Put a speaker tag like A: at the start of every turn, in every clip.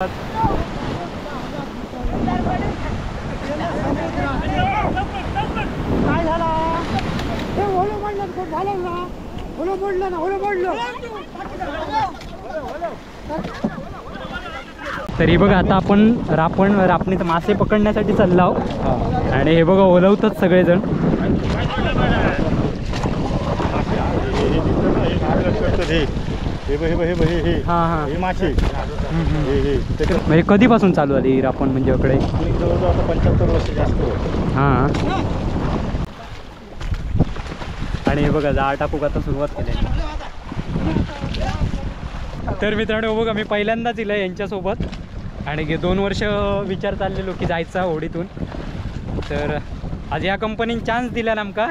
A: काय झाला? हे ओलं पडलं, झालं ना, ओलं पडलं ना, ओलं पडलं.
B: तरी बघा आता आपण रापण रापणीत मासे पकडण्यासाठी चाललो आहोत आणि हे बघा ओलवतात सगळेजण.
C: हे मासे
B: म्हणजे कधीपासून चालू आली रापण म्हणजे इकडे?
C: जवळजवळ आता 75 वर्ष जास्त.
B: हां, आणि हे बघा जाळ टाकूक आता सुरुवात केली. तर मित्रांनो बघा मी पहिल्यांदाच इला यांच्यासोबत आणि 2 वर्ष विचार चाललेलो की जायचा होडीतून, तर आज या कंपनीने चान्स दिला ना आमका.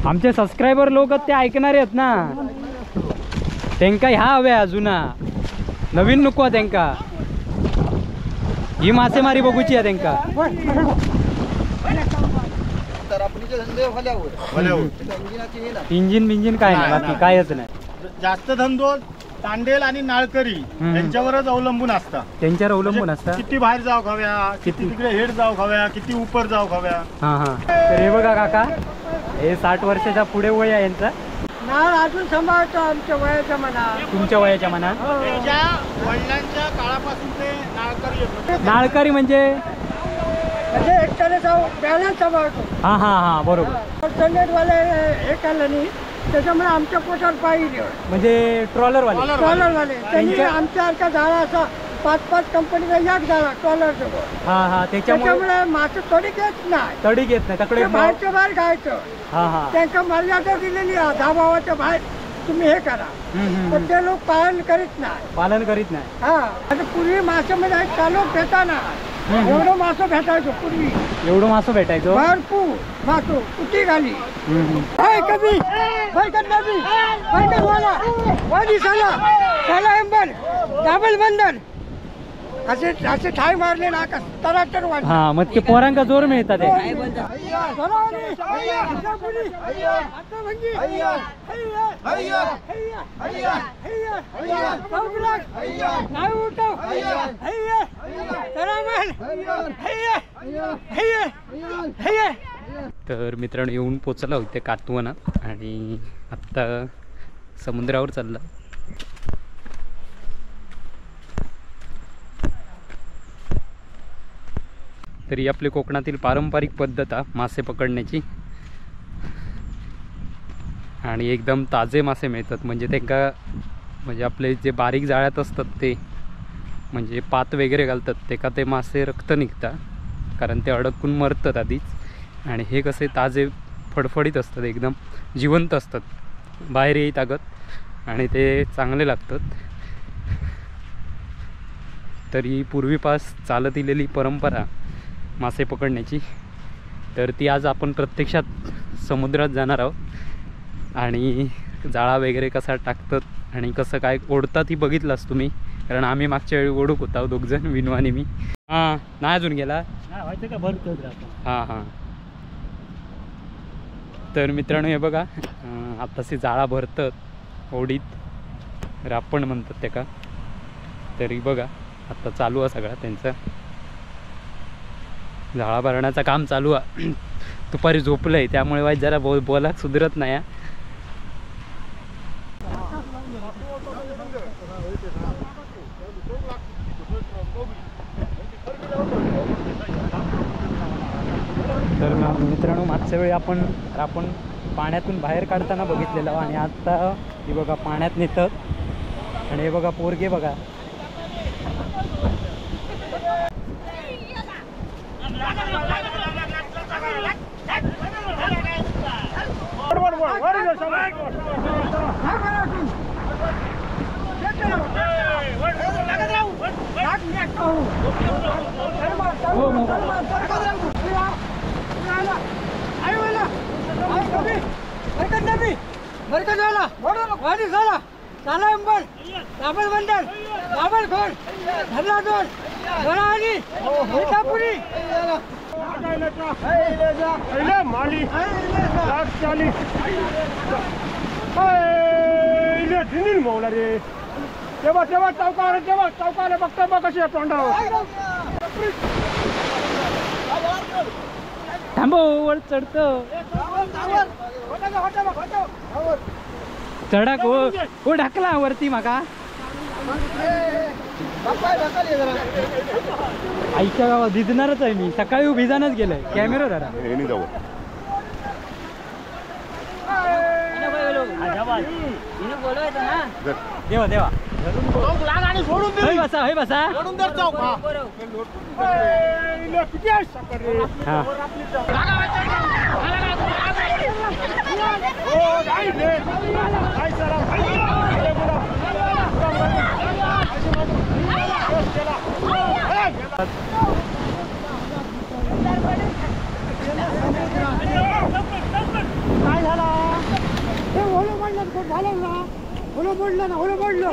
B: आमचे सबस्क्रायबर लोक ते ऐकणारे आहेत ना, त्यांका ह्या हव्या अजून नवीन नको त्यांका, ही मासेमारी बघूची आहे त्यांका. इंजिन बिंजिन काय नाही, बाकी कायच नाही.
C: जास्त धंदो तांडेल आणि नाळकरी यांच्यावरच अवलंबून असतात,
B: त्यांच्यावर अवलंबून असतात.
C: किती बाहेर जाऊ खाव्या, किती तिकडे हेड जाऊ खाव्या, किती उपर जाऊ खाव्या.
B: हा हा. तर हे बघा काका, हे 60 वर्षाच्या पुढे वय आहे यांचा.
A: नाळ अजून सांभाळतो आमच्या वयाच्या मनात.
B: तुमच्या वयाच्या मनात?
C: त्यांच्या वडिलांच्या काळापासून ते नाळकरी आहेत.
B: नाळकरी म्हणजे
A: म्हणजे एकट्याने बॅलन्स सांभाळतो.
B: हा हा हा, बरोबर.
A: वाले हे केलं नाही त्याच्यामुळे आमच्या पोटावर पाहिजे.
B: म्हणजे ट्रॉलरवाले,
A: ट्रॉलरवाले त्यांनी आमच्यासारखा झाला असा 5-5 कंपनीचा एक झाला ट्रॉलर सोबत.
B: हा हा,
A: त्याच्यामुळे मासे तडी घेत नाही,
B: तडी घेत नाही, तकडे
A: बाहेरच्या बाहेर खायचं.
B: हा हा,
A: त्यांना मर्यादा दिलेली आहे 10 भावाच्या बाहेर तुम्ही हे करा, पण ते लोक पालन करीत नाही,
B: पालन करीत नाही.
A: हा, आता पूर्वी मासे म्हणजे चालू भेटाना एवढं मासं भेटायचो पूर्वी,
B: एवढं मासं भेटायचो
A: भरपूर मासो कुठे घाली. कभी नबी वाला वादी साला साला एंबर डबल बंदर असे असे ठाय मारले ना का तराटर वाट.
B: हा, मग ते पोरांका जोर मिळतात. तर मित्रांनो येऊन पोचला होते कातवनात आणि आत्ता समुद्रावर चालला. तरी आपली कोकणातील पारंपरिक पद्धत आहे मासे पकडण्याची आणि एकदम ताजे मासे मिळतात. म्हणजे त्यांका म्हणजे आपले जे बारीक जाळ्यात असतात ते म्हणजे पात वगैरे घालतात ते का ते मासे रक्त निघतात, कारण ते अडकून मरतात आधीच. आणि हे कसे ताजे फडफडीत असतात, एकदम जिवंत असतात, बाहेर येई ताकद आणि ते चांगले लागतात. तरी पूर्वीपास चालत इलेली परंपरा मासे पकडण्याची, तर ती आज आपण प्रत्यक्षात समुद्रात जाणार आहोत आणि जाळा वगैरे कसा टाकतात आणि कसं काय ओढतात ही बघितलास तुम्ही, कारण आम्ही मागच्या वेळी ओढूक होता दोघजण, विनू आणि मी. हां, नाही अजून गेला. हां हां. तर मित्रांनो हे बघा आत्ताशी जाळा भरतात ओढीत, रापण म्हणतात त्या का. तरी बघा आत्ता चालू आहे सगळा त्यांचा जाळा भरण्याचं काम चालू आहे. दुपारी झोपलं आहे त्यामुळे वाईट जरा बोला सुधरत नाही. तर मित्रांनो मागच्या वेळी आपण रापण पाण्यातून बाहेर काढताना बघितलेलं आणि आत्ता हे बघा पाण्यात नेतात. आणि हे बघा पोरगे बघा,
A: तेव्हा तेव्हा चौकावर तेव्हा चौकाला बघता बघ कशी तोंडावर.
B: थांबो वर चढतो. चढा ओ ढकला वरती माका. आईच्या गावात भिजणारच आहे मी. सकाळी भिजानच गेलोय. कॅमेरा धरा. देवा देवा हय बसा हय बसा. हा
A: काय झाला? हे ओलं पडलं झालं ना, ओलं पडलं ना, ओलं पडलं.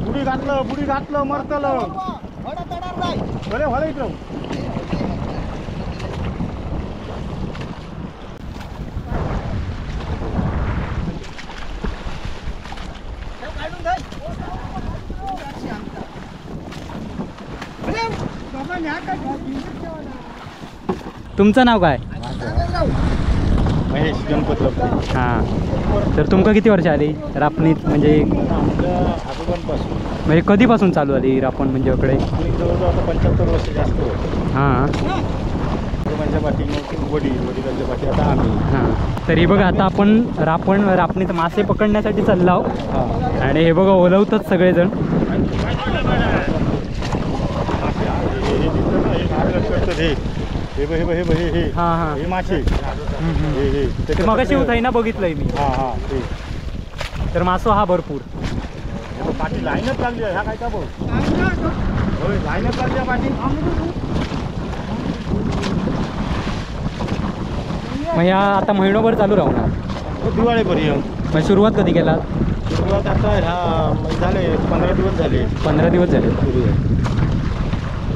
C: बुडी घातलं, बुडी घातलं मरतलं. बरे व्हाला इकडं.
B: तुमचं नाव काय?
C: महेश गणपत.
B: हां, तर तुमका किती वर्ष आली रापणीत? म्हणजे
C: आजोबांपासून.
B: म्हणजे कधीपासून चालू आली रापण म्हणजे इकडे?
C: जवळजवळ आता 75 वर्ष जास्त होत.
B: हां,
C: आजोबांच्या पाठी मग वडील, वडिलांच्या पाठी आता आम्ही.
B: हां, तर हे बघा आता आपण रापण रापणीत मासे पकडण्यासाठी चाललो आहोत. आणि हे बघा ओलवतात सगळेजण.
C: हे हे हे हे हे
B: हां
C: हे मासे. हे हे
B: मगाशी होत आहे ना, बघितलंय मी.
C: हां हां,
B: तर मासो हा भरपूर.
C: पाठी लाईनच लागली आहे. ह्या काय का भाऊ? होय, लाईनच लागली आहे पाठी.
B: मग या आता महिनोभर चालू राहणार
C: दिवाळीपर्यंत.
B: मग सुरुवात कधी केला?
C: सुरुवात आता ह्या झाले 15 दिवस झाले.
B: 15 दिवस झाले.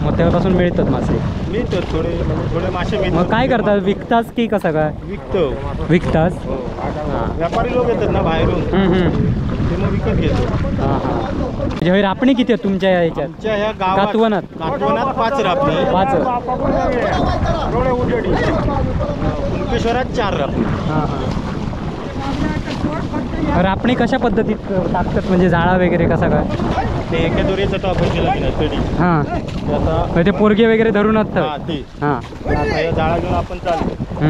B: मग तेव्हापासून मिळतात मासे?
C: मिळतात थोडे, म्हणजे थोडे मासे मिळतात.
B: मग काय करतात, विकताच की कसं काय?
C: विकतो.
B: विकताच?
C: व्यापारी लोक येतात ना बाहेरून, ते मग विकत घेतो.
B: हां हां, म्हणजे रापणी किती आहे तुमच्या ह्याच्यात?
C: आमच्या ह्या गावात
B: कातवनात?
C: कातवनात 5 रापणी.
B: 5.
C: कुणकेश्वरात 4 रापणी.
B: हां हां, रापणी कशा पद्धतीत टाकतात? म्हणजे जाळा वगैरे कसा काय?
C: ते एका दोरीचा टॉप केला की नाही तडी.
B: हां,
C: आता
B: ते पोरगे वगैरे धरून असतात.
C: ते
B: हां,
C: आता या जाळा घेऊन आपण चालतो.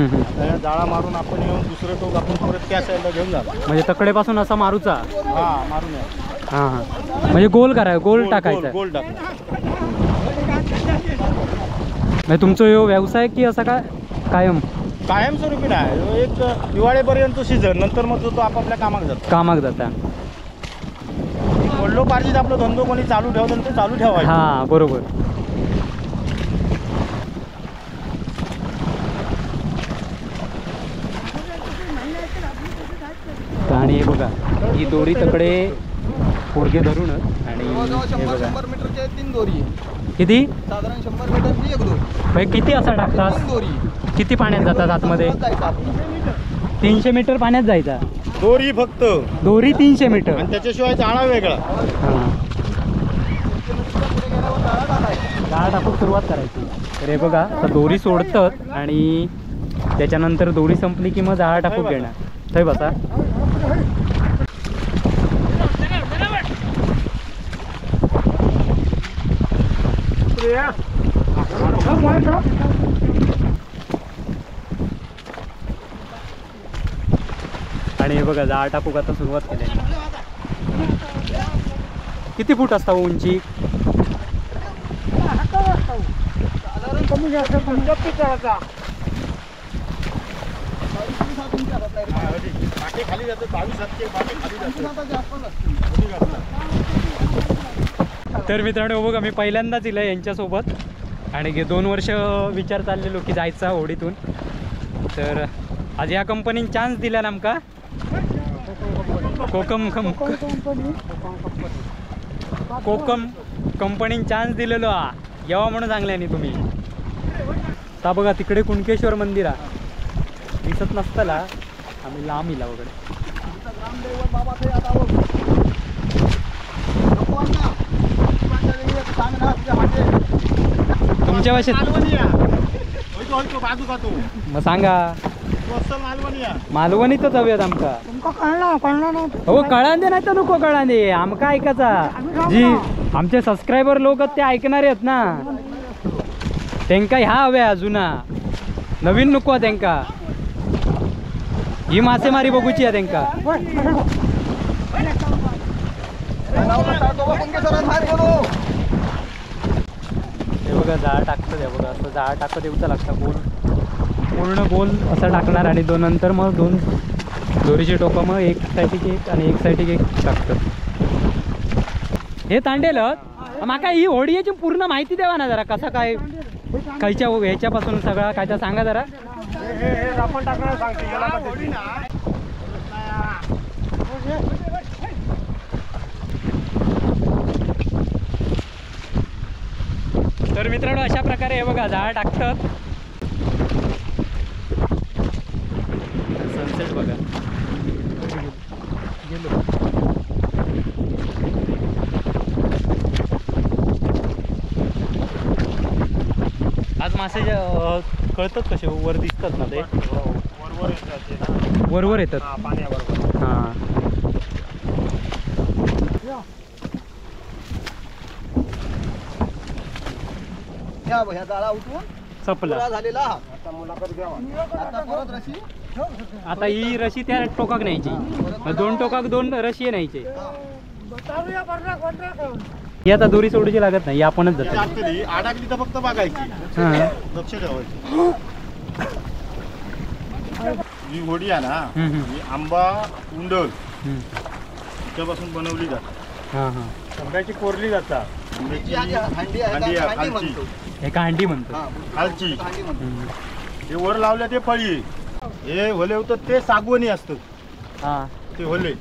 C: या जाळा मारून आपण येऊन दुसरं टोक आपण परत त्या साईडला घेऊन जातो.
B: म्हणजे तकडेपासून असा मारूचा?
C: हां, मारून.
B: हां हां, म्हणजे गोल कराय, गोल टाकायचा.
C: गोल टाकायचा.
B: म्हणजे तुमचं यो व्यवसाय की असा काय कायम?
C: कायमस्वरूपी नाही, एक दिवाळीपर्यंत सीझन, नंतर मग तो आपापल्या कामाक जातो.
B: कामाक जाता.
C: वडलोपार्जित आपला धंदो कोणी चालू ठेवतो तो चालू ठेवायचा.
B: हां बरोबर. आणि हे बघा ही दोरी तकडे पोरगे धरूनच. आणि हे बघा
D: 100 मीटरचे 3 दोरी.
B: किती?
D: साधारण 100 मीटरची 1 दोरी.
B: म्हणजे किती असा टाकतात?
D: दोरी.
B: किती पाण्यात जातात आतमध्ये? 300 मीटर पाण्यात जायचा
C: दोरी फक्त.
B: दोरी 300 मीटर
C: आणि त्याच्याशिवाय जाळा वेगळा.
B: हां, जाळा टाकून सुरुवात करायची. तर हे बघा आता दोरी सोडतात आणि त्याच्यानंतर दोरी संपली की मग जाळा टाकून घेणार. थंय बसा. आणि हे बघा जाळ टाकूक आता सुरुवात केली. किती फूट असता उंची?
A: कमी जास्त
B: तर मित्रांनो बघा मी पहिल्यांदाच इला यांच्यासोबत आणि 2 वर्ष विचार चाललेलो की जायचा होडीतून. तर आज या कंपनीने चान्स दिला ना आमका. कोकम कोकम कंपनीने चान्स दिलेलो हा, येवा म्हणून सांगले आणि तुम्ही. आता बघा तिकडे कुणकेश्वर मंदिर आहे, दिसत नसताला आम्ही लांब इला वगैरे. तुमच्या भाषेत मग सांगा. मालवणीतच हव्यात आमका. हो कळांदे नाही तर नको कळांदे, आमका ऐकायचा. जी आमचे सबस्क्रायबर लोक ते ऐकणार आहेत ना, त्यांका ह्या हव्या जुना, नवीन नको त्यांका. ही मासेमारी बघूची आहे त्यांका. हे बघा जाळ टाकतं, हे बघा असं जाळ टाकत येऊचा लागतं गोल, पूर्ण गोल असं टाकणार आणि दोन नंतर मग दोन दोरीची टोकं मग एक साईडीक एक आणि एक साईडीक एक टाकतात. हे तांडेल माका ही होडीची पूर्ण माहिती द्यावा ना जरा, कसा काय खायच्या ह्याच्यापासून सगळा काय तर सांगा जरा. तर मित्रांनो अशा प्रकारे हे बघा जाळ टाकतात. सनसेट बघा गेलो. आज मासे कळतात कसे वर दिसतात ना ते, वरवर येतात पाण्याबरोबर. हां
D: ह्या जाळा उठून
B: सपला
D: झालेला. आता मुलाखत घ्यावा. आता परत रशी,
B: आता ही रशी त्या टोकाक न्यायची, दोन टोकाक दोन रशी न्यायचे. ही आता दोरी सोडूची लागत नाही, आपणच जातो.
C: अडकली तर फक्त बघायची, लक्ष ठेवायचं. ही होडी आहे ना, ही आंबा उंडल त्यापासून बनवली जाते. आंब्याची कोरली जातात. हांडी आहे,
B: एका हांडी म्हणतो
C: खालची. हे वर लावले ते फळी, हे होले होतं ते सागवणी असतं. ते होले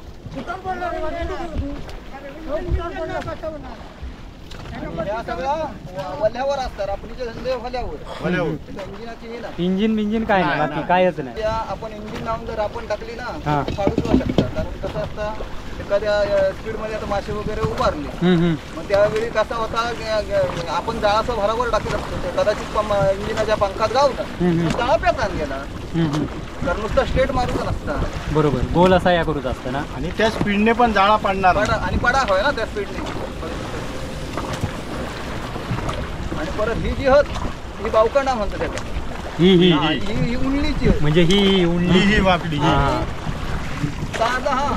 D: वल्ह्यावर असतात. आपलीचे धंदे वल्ह्यावर,
B: इंजिन बिंजिन काय नाही, बाकी कायच नाही.
D: आपण इंजिन लावून जर आपण टाकली ना काढूच शकता. कारण कसं असतं एखाद्या स्पीड मध्ये आता मासे वगैरे उभारले मग त्यावेळी कसा होता आपण जाळाचा भराभर टाकत असतो, कदाचित इंजिनाच्या पंखात गावता जाळा पेतान गेला तर नुसता स्ट्रेट मारूच नसता.
B: बरोबर, गोल असा या करूच असतं ना.
C: आणि त्या स्पीडने पण जाळा पडणार
D: आणि पडा होय ना त्या स्पीडने. आणि परत ही जी हत ही बावकांडा म्हणतात त्याला,
B: ही ही
D: ही उंडलीची,
B: म्हणजे ही उंडली,
C: ही वाकडी
D: ताजा. हा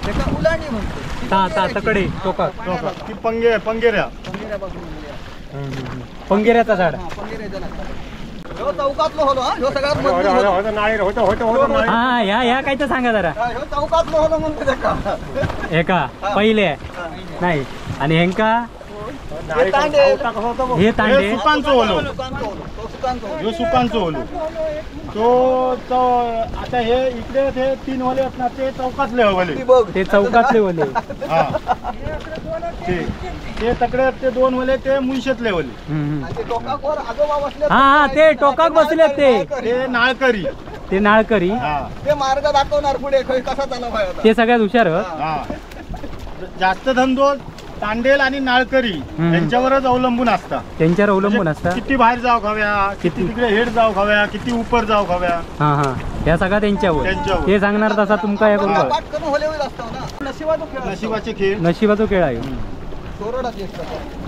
D: त्याला उलांडी म्हणतो.
B: ता तकडे टोका
C: ती पंगे पंगेऱ्या,
B: पंगेऱ्याचा झाड,
D: पंगेऱ्याचा ह्यो चौकातलो होलो. हा ह्यो सगळ्यात मजबूत होतो.
B: हा ह्या ह्या काय तर सांगा जरा.
D: ह्यो चौकातलो होलो म्हणतो त्याका
B: एका पहिले नाही. आणि हेंका
D: हे
B: तांडे
C: सुकांचो होलो, ह्यो सुकांचो होलो तो. आता हे इकडे ते तीन वाले असणार ते चौकातले होले,
B: ते चौकातले होले.
C: ते तकडे ते दोन होले ते मुंशेतले होले.
B: हा ते टोकाक बसले ते
C: नाळकरी,
B: ते नाळकरी
D: ते मार्ग दाखवणार पुढे कसा चालवायचा
B: ते सगळ्यात हुशार.
C: जास्त धंदो तांडेल आणि नाळकरी यांच्यावरच अवलंबून असतात,
B: त्यांच्यावर अवलंबून असतात.
C: किती बाहेर जाऊ खाव्या, किती तिकडे हेड जाऊ खाव्या, किती उपर जाऊ खाव्या.
B: हा हा ह्या सगळा त्यांच्यावर, ते सांगणार तसा तुमका हे करू.
C: नशिबाचे खेळ,
B: नशिबाचा खेळ आहे.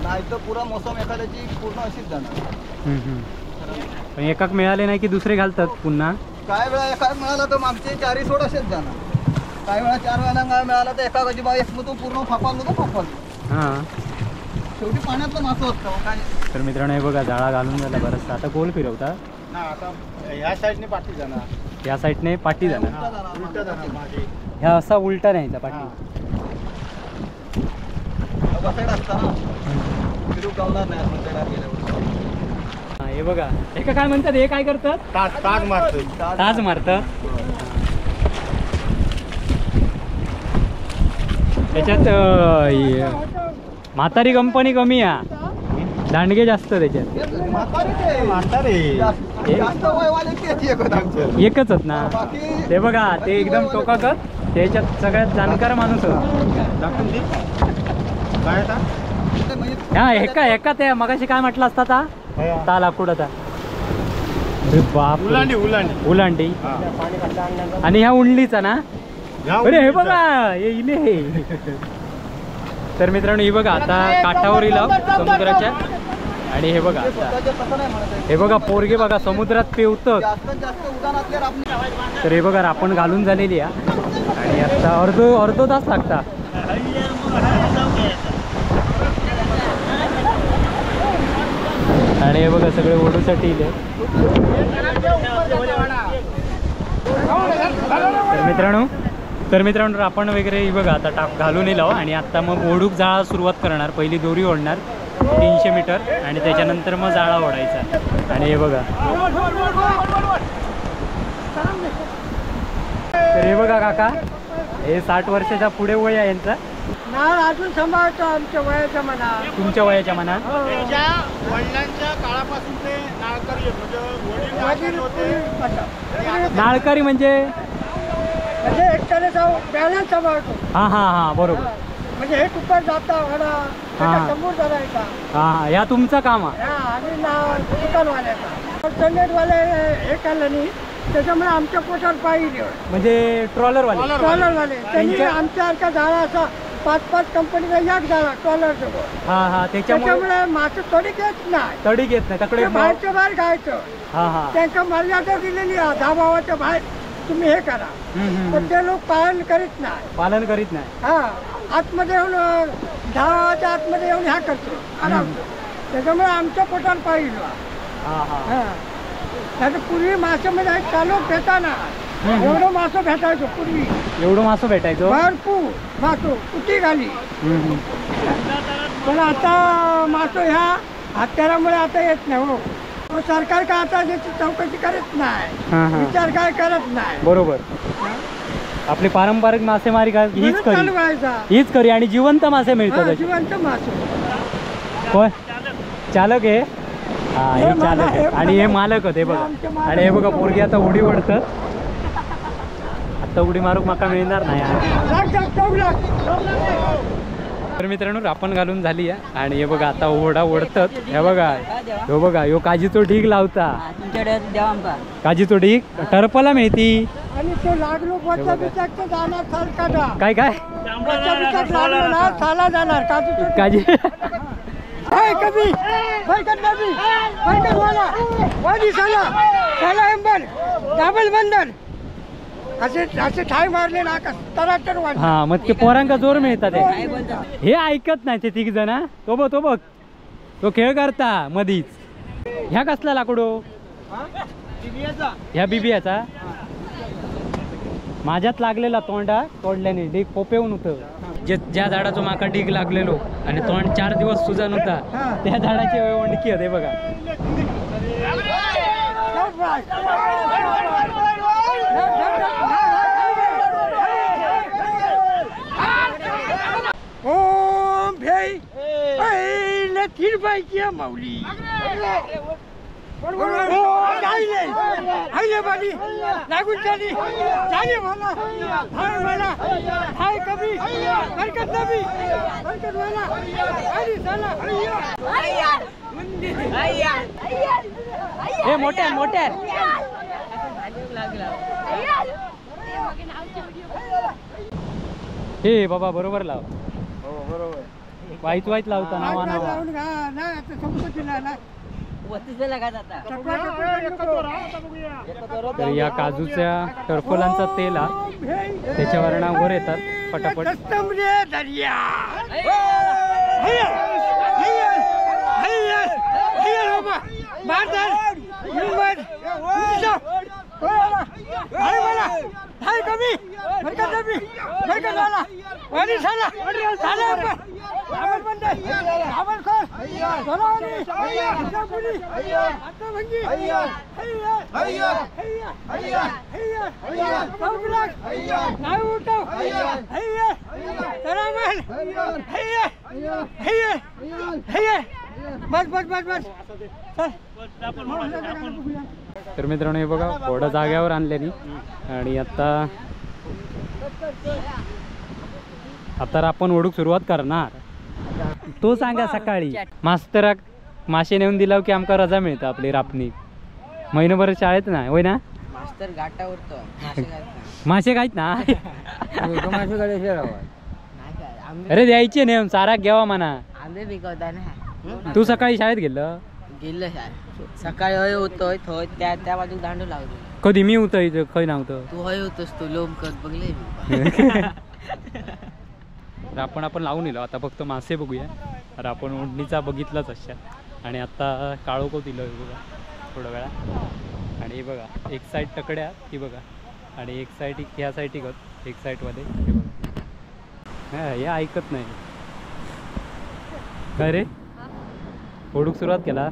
D: नाही तर पुरा मोसम एखाद्याची पूर्ण अशीच जाणार.
B: पण एकाक मिळाले नाही की दुसरे घालतात पुन्हा.
D: काय वेळा एका मिळाला तर मागचे चारही सोड असेच जाणार. काही वेळा चार वेळा काय मिळाला तर एका गजीबा एक मग तो पूर्ण फापालो तो फापालो.
B: हां
D: शेवटी पाण्यातलं मासं असतं काय.
B: तर मित्रांनो हे बघा जाळा घालून झाला बरंचसं. आता गोल फिरवता
C: ना, आता ह्या साईडने पाठी जाणार,
B: ह्या साईडने पाठी जाणार,
C: उलटा जाणार मागे.
B: ह्या असा उलटा न्यायचा पाठी. हे बघा हे काय म्हणतात, हे काय करतात,
C: ताज मारतात,
B: ताज मारतात. त्याच्यात म्हातारी कंपनी कमी आहे. दांडगे जास्त त्याच्यात. एकच होत ना ते बघा, ते एकदम टोकाकत त्याच्यात सगळ्यात जाणकार माणूस होता. हा एका एका ते मगाशी काय म्हटलं असता ता ता लाकूड आता. अरे बाप,
C: उलांडी उलांडी
B: उलांडी. आणि ह्या उंडलीचा ना. अरे हे बघा हे इले हे. तर मित्रांनो हे बघा आता काठावर इला समुद्राच्या. आणि हे बघा हे बघा पोरगे बघा समुद्रात पेवतात. तर हे बघा आपण घालून झालेली आहे आणि आता अर्धो अर्धो तास लागता. आणि हे बघा सगळे ओढूसाठी इले. तर मित्रांनो आपण वगैरे बघा आता टाक घालून येलो आणि आता मग ओढूक जाळा सुरुवात करणार. पहिली दोरी ओढणार 300 मीटर आणि त्याच्यानंतर मग जाळा ओढायचा. आणि हे बघा, तर हे बघा काका, हे 60 वर्षाच्या पुढे वय आहे यांचा.
A: नाळ अजून सांभाळतो आमच्या वयाच्या मना.
B: तुमच्या वयाच्या मना?
C: त्यांच्या वडिलांच्या काळापासून ते नाळकरी म्हणजे वडील होते.
B: नाळकरी म्हणजे
A: म्हणजे एकट्याने बॅलन्स सांभाळतो.
B: हा हा हा बरोबर.
A: म्हणजे हे कुकर जाता वडा समोर धरायचा.
B: हा या तुमचं काम आहे.
A: आणि दुकानवाल्याचा संगेटवाले हे केलं नाही त्याच्यामुळे आमच्या पोटावर पाहिजे.
B: म्हणजे ट्रॉलरवाले
A: ट्रॉलरवाले त्यांनी आमच्यासारखा झाडा असा 5-5 कंपनीचा एक झाला ट्रॉलर जवळ.
B: हा हा
A: त्याच्यामुळे मासे तडी घेत नाही.
B: तडी घेत नाही तकडे
A: बाहेरच्या बाहेर खायचं.
B: हा हा
A: त्यांना मर्यादा दिलेली आहे 10 भावाच्या बाहेर तुम्ही हे करा, पण ते लोक पालन करीत नाही.
B: पालन करीत नाही.
A: हा आतमध्ये येऊन 10 भावाच्या आतमध्ये येऊन ह्या करतो आरामतो. त्याच्यामुळे आमच्या पोटावर पाहिजे.
B: हा हा
A: नाही पूर्वी मासे म्हणजे चालू भेटाना एवढं मासं भेटायचो पूर्वी.
B: एवढं मासं भेटायचो
A: भरपूर मासो कुठे घाली. पण आता मासो ह्या हत्यारामुळे आता येत नाही. हो सरकार का आता त्याची चौकशी करत नाही, विचार काय करत नाही.
B: बरोबर. आपली पारंपरिक मासेमारी हीच करी, हीच करी आणि जिवंत मासे मिळतात.
A: जिवंत मासे.
B: कोण चालक आहे? हा हे चालक आहे आणि हे मालक होते बघा. आणि हे बघा पोरगी आता उडी ओढतात. आता उडी मारूक माका मिळणार नाही. तर मित्रांनो रापण घालून झाली आहे आणि हे बघा आता ओढा ओढतात. हे बघा हे बघा ह्यो काजीचो ढीग लावता. काजीचो ढीग टरपला मिळती.
A: आणि तो लागलो जाणार
B: काय काय
A: जाणार
B: काजी
A: कभी डबल बंधन असे असे ठाय मारले ना तरातर.
B: हा मग ते पोरांका जोर मिळतात. हे ऐकत नाही ते तिघ जण. तो बघ तो बघ तो खेळ करता मधीच. ह्या कसला लाकडो? ह्या बिबियाचा. माझ्यात लागलेला तोंडा तोडल्याने ढीग पोपेवून होतं. जे ज्या झाडाचो माका ढीग लागलेलो आणि तोंड 4 दिवस सुजन होता त्या झाडाची वंडकी होते बघा.
A: ओम भेई बाईची माऊली लागून झाली झाली मला हाय मला हाय कमी हरकत नवी हरकत मला आणि झाला.
B: हे मोठ्या मोठ्या हे बाबा बरोबर लाव.
C: बरोबर
B: वाईट वाईट लावता नावा नावा. तर या काजूच्या टरफलांचा तेल हा त्याच्यावर वर येतात पटापट.
A: बस बस बस बस.
B: तर मित्रांनो हे बघा घोडा जाग्यावर आणल्यानी आणि आता आता आपण ओढूक सुरुवात करणार. तो सांगा सकाळी मास्तराक मासे नेऊन दिला की आमका रजा मिळता आपली रापणी महिनाभर शाळेत नाही होय ना.
E: मास्तर घाटावर
B: मासे खायत ना. अरे द्यायचे नेऊन सारा घ्यावा म्हणा.
E: आंबे पिकवता ना.
B: तू सकाळी शाळेत गेलं?
E: गेलो शाळेत सकाळी. हय होतोय थंय त्या त्या बाजूक दांडू लावलो.
B: कधी मी होतो इथं खंय नव्हतं.
E: तू हय होतोस तू लोम करत बघले.
B: तर आपण आपण लावून येलो. आता फक्त मासे बघूया. तर आपण ओढणीचा बघितलाच अशा आणि आता काळोखो दिलं बघा थोड्या वेळा. आणि हे बघा एक साईड तकड्या ही बघा आणि एक साईड ह्या साईड होत एक साईडमध्ये हे बघा. हां हे ऐकत नाही काय रे. ओढूक सुरुवात केला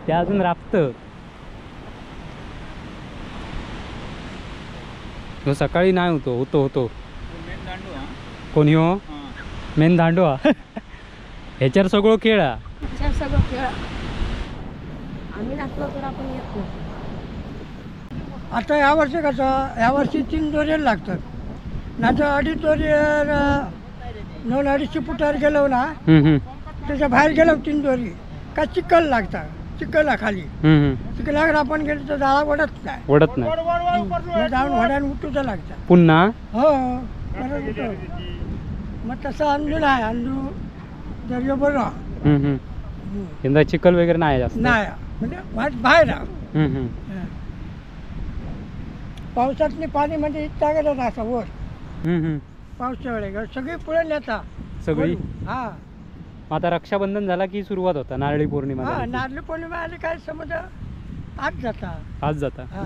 B: त्या अजून राबतं. सकाळी नाही होतो होतो होतो कोणी हो मेन दांडू हा. ह्याच्यावर सगळं खेळ हा.
F: सगळं खेळ आम्ही नसलो तर आपण येत नाही.
A: आता ह्या वर्षी कसं ह्या वर्षी 3 दोरे लागतात नाही तर 2.5 दोरे 2-2.5 फुटावर गेलो ना त्याच्या बाहेर गेलो 3 दोरी का चिखल लागतात. चिखल खाली चिखलावर आपण गेलो तर जाळा वडत नाही.
B: वडत नाही
A: जाऊन वड्यान उठूच लागतात
B: पुन्हा.
A: हो मग तसं अंजू नाही अंजू दर्यो बरो.
B: यंदा चिखल वगैरे नाही जास्त
A: नाही म्हणजे बाहेर पावसातली पाणी म्हणजे इतका गेलं असं वर पावसाच्या वेळे सगळी पुढे नेता
B: सगळी.
A: हा
B: आता रक्षाबंधन झाला की सुरुवात होता नारळी पौर्णिमा.
A: हा नारळी पौर्णिमा आली काय समज आज जाता
B: आज जाता.
A: हा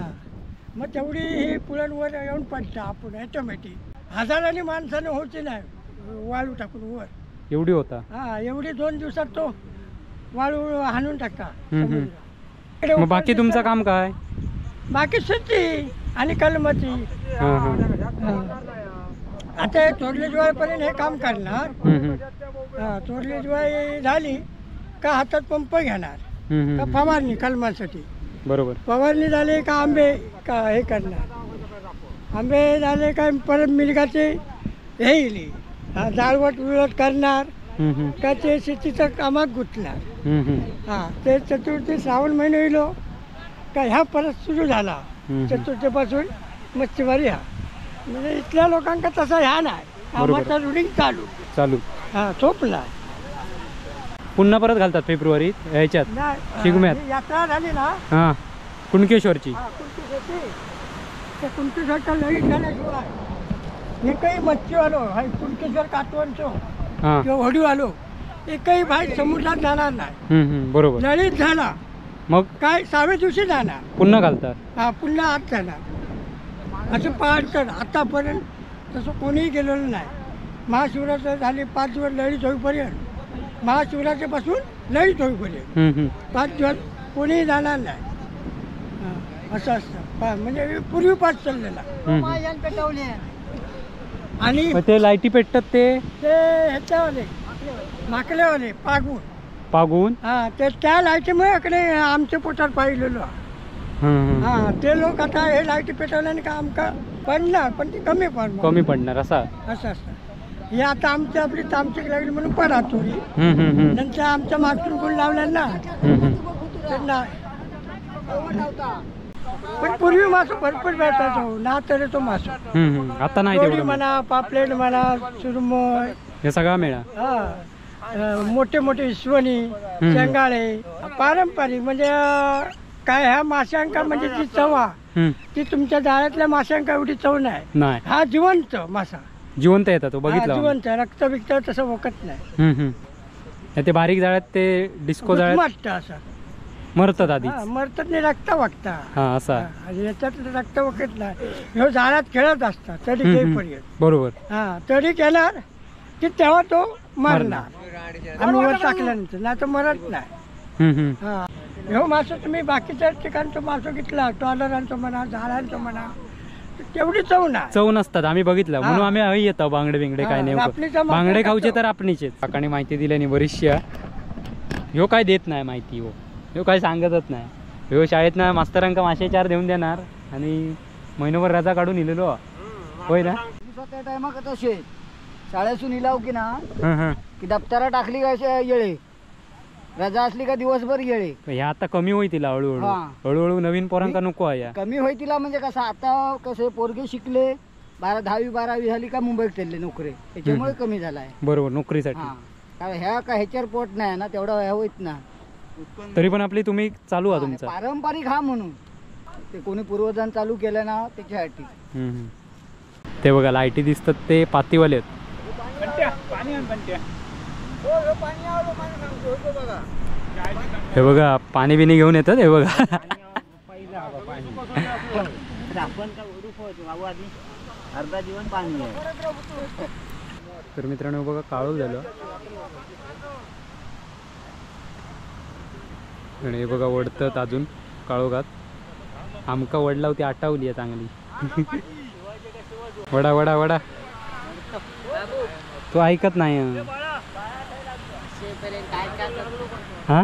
A: मग तेवढी ही पुळण वर येऊन पडता आपण ऑटोमॅटिक. हजारांनी माणसाने होती नाही वाळू टाकून वर
B: एवढी होता.
A: हा एवढी 2 दिवसात तो वाळू हाणून टाकता.
B: मग बाकी तुमचं काम काय?
A: बाकी शेती आणि कलमती. आता थोरली ज्वाळपर्यंत हे काम करणार. थोरली ज्वाळी झाली का हातात पंप घेणार का फवारणी कलमासाठी.
B: बरोबर.
A: फवारणी झाली का आंबे का हे करणार. आंबे झाले का परत मिरगाचे हे येईल जाळवट विळवट करणार का ते शेतीचं कामात गुंतणार. हां ते चतुर्थी श्रावण महिने येलो का ह्या परत सुरू झाला चतुर्थीपासून मच्छीमारी. हा म्हणजे इथल्या लोकांका तसा ह्या नाही कामाचा रुटीन चालू
B: चालू.
A: हां सोप नाही.
B: पुन्हा परत घालतात फेब्रुवारीत ह्याच्यात शिगम्यात.
A: यात्रा झाली ना
B: हां कुणकेश्वरची.
A: कुणकेश्वरची ते कुणकेश्वरचा लळीत झाल्याशिवाय एकही मच्छी आलो हाय कुणकेश्वर कातवणचो किंवा होडी आलो एकही बाहेर समुद्रात जाणार नाही.
B: बरोबर.
A: लळीत झाला
B: मग
A: काय 6व्या दिवशी जाणार
B: पुन्हा घालतात.
A: हा पुन्हा आत जाणार असं पाहतात. आतापर्यंत तसं कोणीही गेलेलं नाही. महाशिवरात्र झाली 5 दिवस लळीत होईपर्यंत महाशिवरात्रीपासून लळीत होईपर्यंत 5 दिवस कोणीही जाणार नाही असं असतं. म्हणजे पूर्वी पाच चाललेला. आणि
B: ते लाईटी पेटतात ते
A: ते ह्याच्यावाले माकलेवाले पागून
B: पागून.
A: हा ते त्या लाईटीमुळे इकडे आमच्या पोटात पाहिलेलो. हा ते लोक आता हे लाईटी पेटवल्याने का आमका पडणार पण ती कमी पडणार
B: कमी पडणार असा
A: असं असतं. हे आता आमच्या आपली तामसिक लागली म्हणून पडा थोडी. नंतर आमच्या मागून कोण लावलं ना नाही. पण पूर्वी मासो भरपूर भेटायचो ना तरी तो मासो
B: आता नाही
A: म्हणा पापलेट म्हणा सुरमई
B: हे सगळा मेळा.
A: हा मोठे मोठे इसवणी शेंगाळे पारंपरिक म्हणजे काय ह्या माशांका म्हणजे जी चव ती तुमच्या जाळ्यातल्या माशांका एवढी चव नाही. हा जिवंत मासा
B: जिवंत येतात तो बघितला
A: जिवंत रक्त बिक्त तसं वखत नाही.
B: ते बारीक जाळ्यात ते डिस्को जाळ्यात
A: मरतं असं
B: मरतात आधी
A: मरतात नाही रक्त वागता.
B: हा असा
A: याच्यात रक्त वखत नाही. ह्यो जाळ्यात खेळत असतात तरी खेळपर्यंत.
B: बरोबर.
A: हा तरी केणार की तेव्हा तो मरणार आणि वर टाकल्यानंतर नाही तर मरत नाही. हा ह्यो मासो तुम्ही बाकीच्या ठिकाणचा मासो घेतला ट्रॉलरांचं म्हणा जाळ्यांचं म्हणा तेवढी चव नाही.
B: चव नसतात आम्ही बघितलं म्हणून आम्ही येतो बांगडे बिंगडे काय नाही. बांगडे खाऊचे तर आपणीचे. काकाने माहिती दिल्याने बरीचशी. ह्यो काय देत नाही माहिती, हो ह्यो काय सांगतच नाही. ह्यो शाळेत ना मास्तरांका मासे चार देऊन देणार आणि महिनोभर रजा काढून इलेलो होय ना.
A: त्या टायमाक तसे शाळेसून इलाव की ना की दप्तरा टाकली काय येळे, रजा असली का दिवसभर येळे.
B: ह्या आता कमी होईल हळूहळू हळूहळू नवीन पोरांका नको आहे
A: कमी होईल तिला. म्हणजे कसं आता कसे पोरगे शिकले 10वी 12वी झाली का मुंबईत चालले नोकरी, त्याच्यामुळे कमी झाला आहे.
B: बरोबर, नोकरीसाठी.
A: कारण ह्या का ह्याच्यावर पोट नाही ना तेवढा ह्या होत ना.
B: तरी पण आपली तुम्ही चालू आहे तुमचा
A: पारंपरिक हा म्हणून ते कोणी पूर्वजांनी चालू केलं ना त्याच्यासाठी.
B: ते बघा लाईटी दिसतात ते पातीवाले आहेत. हे बघा पाणी बिणी घेऊन येतात. हे बघा तर मित्रांनो बघा काळू झालं. आणि हे बघा वडतात अजून काळोखात. आमका वडला होती आटावली आहे चांगली. वडा वडा वडा तो ऐकत नाही. हा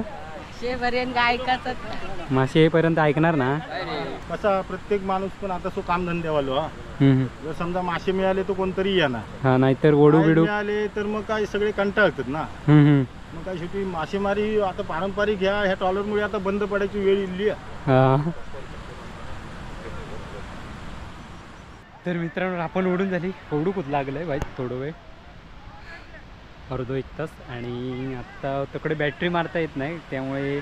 B: मासे येईपर्यंत ऐकणार ना.
C: कसा प्रत्येक माणूस पण आता सो कामधंद्यावालो हा. जर समजा मासे मिळाले तर कोणतरी येणार,
B: हा नाहीतर वडू बिडू
C: मिळाले तर मग काय सगळे कंटाळतात ना. मग काय शेवटी मासेमारी आता पारंपरिक ह्या ह्या ट्रॉलरमुळे आता बंद पडायची वेळ इल्ली.
B: तर मित्रांनो आपण ओढून झाली, ओढूकच लागलंय भाई थोडं वेळ, अर्धो एक तास. आणि आत्ता तिकडे बॅटरी मारता येत नाही त्यामुळे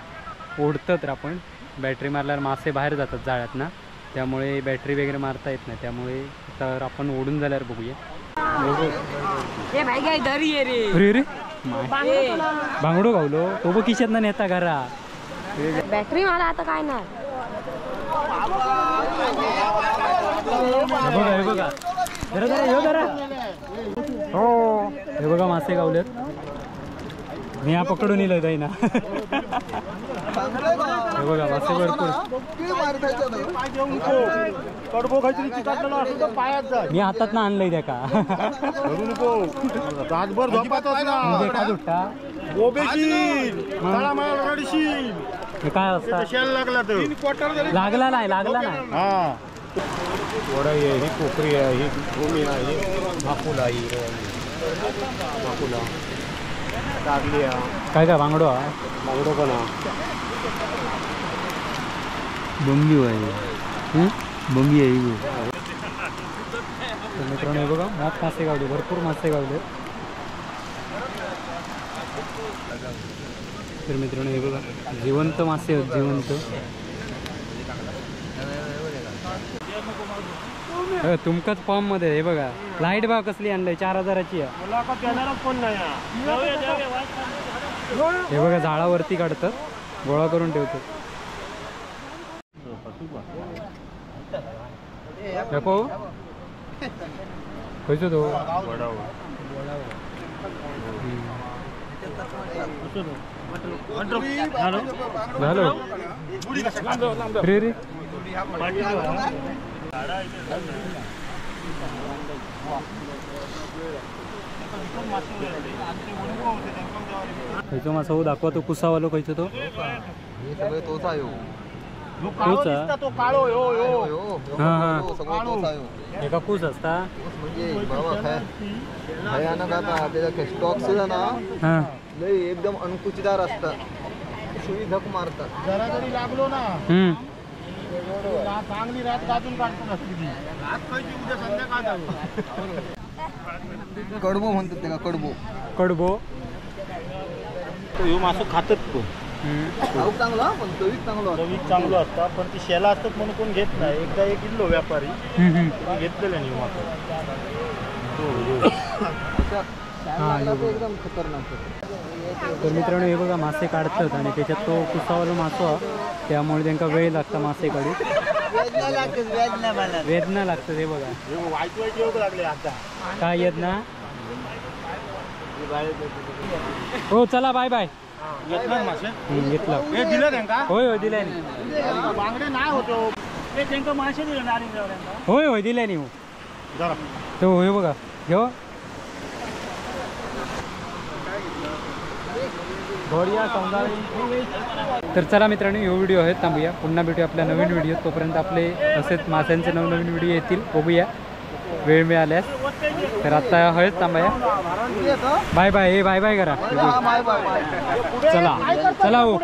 B: ओढतं तर आपण बॅटरी मारल्यावर मासे बाहेर जातात जाळ्यात ना, त्यामुळे बॅटरी वगैरे मारता येत नाही. त्यामुळे तर आपण ओढून झाल्यावर बघूया. अरे अरे बांगडो गावलो तो बघ खिशात ना नेता घरा.
F: बॅटरी मला आता काय नाही.
B: हे बघा हे बघा जरा जरा हे जरा हो हे बघा मासे गावलेत. मी हा पकडून येलो ताई ना. हे बघा मासे भरपूर. मी हातात ना आणलंय त्या का काय असतं लागला नाही लागला नाही.
C: वडाई आहे, ही कोकरी आहे, ही भूमी आहे, ही भाकुला आहे, भाकुला तागली आहे.
B: काय काय बांगडो आहे,
C: बांगडो पण आहे,
B: बंगी आहे, बंगी आहे. मित्रांनो हे बघा मोठ मासे गावले, भरपूर मासे गावले. तर मित्रांनो हे बघा जिवंत मासे आहेत, जिवंत. तुमकाच फॉर्म मध्ये हे बघा लाईट बघा कसली आणलंय 4000ची आहे. हे बघा झाडावरती काढतात, गोळा करून ठेवतात. नको खयचो तो झालो रे रे. खयचो मासा हो दाखवा तो कुसावालो खयचो तो एका कुस असता
D: भयानक. आता त्याचा स्टॉक सुद्धा ना लय एकदम अनुकुचीदार असतात, सुई धक मारतात.
C: जरा जरी लागलो ना चांगली रात गाजून काढतो. उद्या संध्याकाळ
D: कडबो म्हणतात त्याला, कडबो.
B: कडबो
C: ह्यो मासो खातात कोण
D: चांगला पण चवीत चांगलं
C: चवीत चांगलं असतात, पण ती शेला असतात म्हणून कोण घेत नाही. एकदा एक किलो व्यापारी घेतलेला नाही मासो
D: एकदम खतरनाक.
B: तर मित्रांनो हे बघा मासे काढतात आणि त्याच्यात तो कुसावालो मासो, त्यामुळे त्यांना वेळ लागतो मासे काढू. वेदना लागतं ते बघा.
C: वाईट वाईट येऊ लागले आता
B: काय येत ना. हो चला बाय बाय.
C: घेतला मासे
B: घेतला
C: दिलं त्यांका?
B: होय होय दिले.
C: बांगडे नाही होतो
G: त्यांका मासे दिले नारिंगावर.
B: होय होय दिले नाही.
C: जरा
B: तो होय बघा घेऊ.
C: घोडिया सौंदाळी.
B: तर चला मित्रांनो, ह्यो व्हिडिओ आहे थांबूया. पुन्हा भेटूया आपल्या नवीन व्हिडिओ. तोपर्यंत आपले तसेच माशांचे नवनवीन व्हिडिओ येतील, बघूया वेळ मिळाल्यास. तर आता हळद थांबाया. बाय बाय. हे बाय बाय करा. चला चला हो.